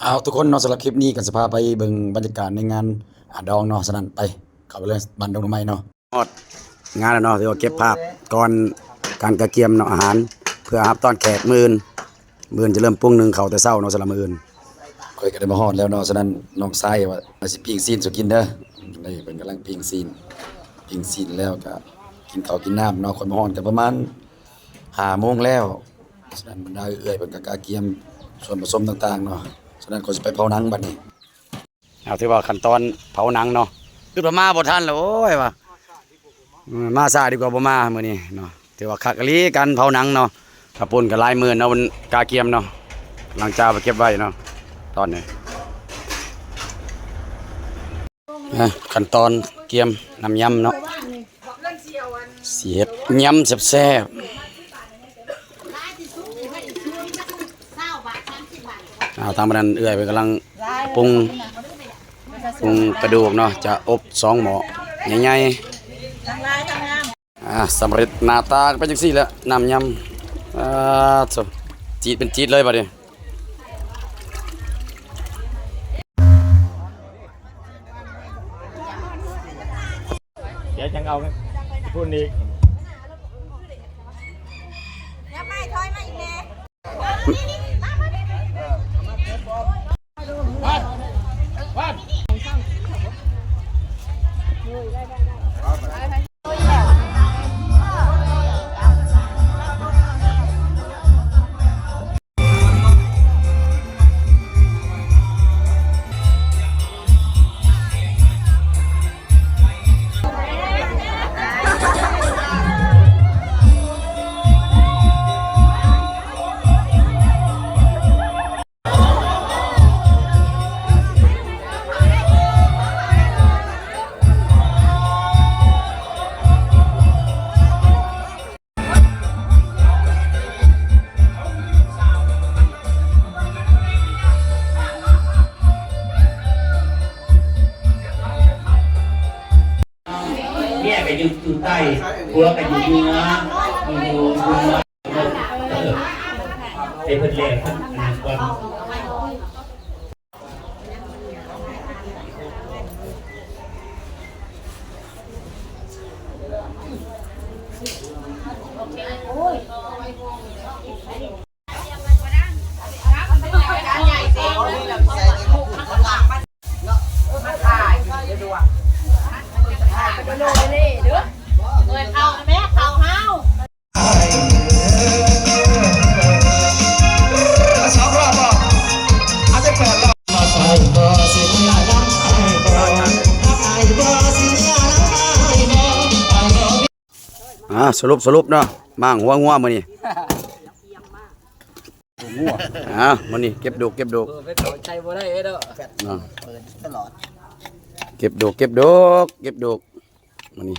ເອົາ ທຸກຄົນເນາະ, ສຳລັບຄລິບນີ້ກໍຊິພາໄປເບິ່ງບັນຍາກາດໃນງານ ອາ ດອງເນາະ. ສະນັ້ນໄປ ເຂົ້າໄປເລີຍ ບ້ານດົງດອກໄມ້ເນາະ. ຮອດງານແລ້ວເນາະ, ຖືວ່າເກັບພາບກ່ອນການກະກຽມເນາະ ອາຫານ ເພື່ອຮັບຕ້ອນແຂກມື້ອື່ນ. ມື້ອື່ນຈະເລີ່ມປຸງໜຶ້ງເຂົ້າແຕ່ເຊົ້າເນາະ, ສຳລັບມື້ອື່ນ. ຂ້ອຍກໍໄດ້ມາຮອດແລ້ວເນາະ, ສະນັ້ນນ້ອງຊາຍວ່າ ວ່າຊິປີ້ງຊີ້ນສູ່ກິນເດີ. ນີ້ເພິ່ນກຳລັງປີ້ງຊີ້ນ, ປີ້ງຊີ້ນແລ້ວກໍກິນເຂົ້າກິນນ້ຳເນາະ. ຂ້ອຍມາຮອດກໍປະມານຫ້າໂມງແລ້ວ, ສະນັ້ນບັນດາເອື້ອຍເພິ່ນກໍກະກຽມສ່ວນປະສົມຕ່າງໆເນາະ. ສະນັ້ນຂ້ອຍຊິໄປເຜົາໜັງບັດນີ້. ເອົາ ຖືວ່າຂັ້ນຕອນເຜົາໜັງເນາະ, ຄຶດວ່າມາບໍ່ທັນແລ້ວ ໂອ້ຍວ່າ ເອີ ມາຊ້າດີກວ່າບໍ່ມາມື້ນີ້ເນາະ. ຖືວ່າຄັກອີ່ຫຼີການເຜົາໜັງເນາະ, ກະປຸ້ນກໍຫຼາຍໝື່ນເນາະ, ມັນກະກຽມເນາະ, ຫຼັງຈາກໄປເກັບໄວ້ເນາະ. ຕອນນີ້ ອ່ະ ຂັ້ນຕອນກຽມນ້ຳຍຳເນາະ, ຊິເຮັດຍຳແຊບໆ. ອ່າ ທາງບັນນັ້ນເອື້ອຍເພິ່ນກຳລັງປຸງ ປຸງກະດູກເນາະ, ຈະອົບສອງໝໍ້ໃຫຍ່ໆ. ອ່າ ສຳເລັດໜ້າຕາກໍເປັນຈັ່ງຊີ້ແຫຼະ ນ້ຳຍຳ. ອ່າ ໂທ້ ຈີດເປັນຈີດເລີຍບັດນີ້. ດຽວຈັ່ງເອົາພຸ້ນອີກ. ເມຍກໍຢູ່ ຢູ່ໃຕ້ ຜົວກໍຢູ່ເໜືອ ຢູ່ ຢູ່ເໜືອ ໃຫ້ເພິ່ນແລກເພິ່ນອັນນັ້ນກ່ອນ. ອ່າ ສະຫຼຸບ ສະຫຼຸບເນາະ ມ້າງຫົວງົວມື້ນີ້. ອ່າ ມື້ນີ້ເກັບໂດກ ເກັບໂດກ ເອີ ໄປເຂົ້າໃຈບໍ່ໄດ້ເດີ. ອ່າ ເປີດຕະຫຼອດ ເກັບໂດກ ເກັບໂດກ ເກັບໂດກ ມື້ນີ້